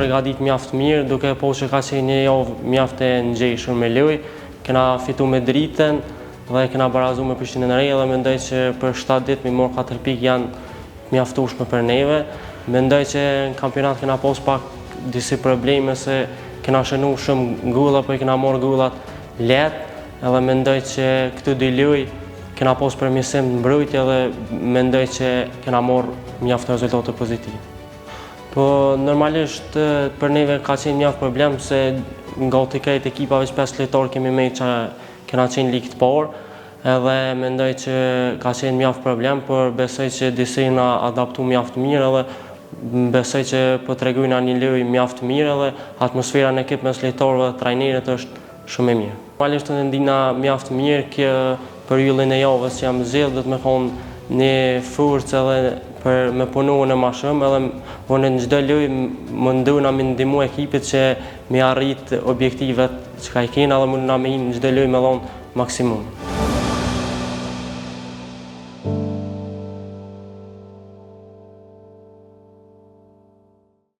pregadit mjaft mirë, duke po që ka qenë një javë mjaft e ngjeshur me lojë. Kena fitu me Dritën dhe kena barazu me Prishtinën e Re dhe mendoj që për 7 ditë mi morë 4 pikë janë mjaftueshme për neve. Mendoj që në kampionat kena pos pak disi probleme se kena shënu shumë gola, po i kena morë golat lehtë edhe mendoj që këtu dy lojë kena pos përmirësim në mbrojtje dhe mendoj që kena morë mjaft rezultate pozitive. Po normalisht për neve ka qenë mjaft problem se nga të krejt ekipa veç 5 lojtarë kemi me që kena qenë ligë të parë edhe mendoj që ka qenë mjaft problem, por besoj që disi na adaptu mjaft mirë edhe besoj që po tregojna një lojë mjaft mirë edhe atmosfera në ekip mes lojtarëve dhe trajnerit është shumë e mirë. Normalisht unë ndina mjaft mirë kjo për yllin e javës që jam zgjedh do të me thonë një forcë edhe për me punu unë ma shumë edhe unë në çdo lojë mundohna me ndihmu ekipit që me arrit objektivat që ka i kena dhe mundna me hi në çdo lojë me dhonë maksimum.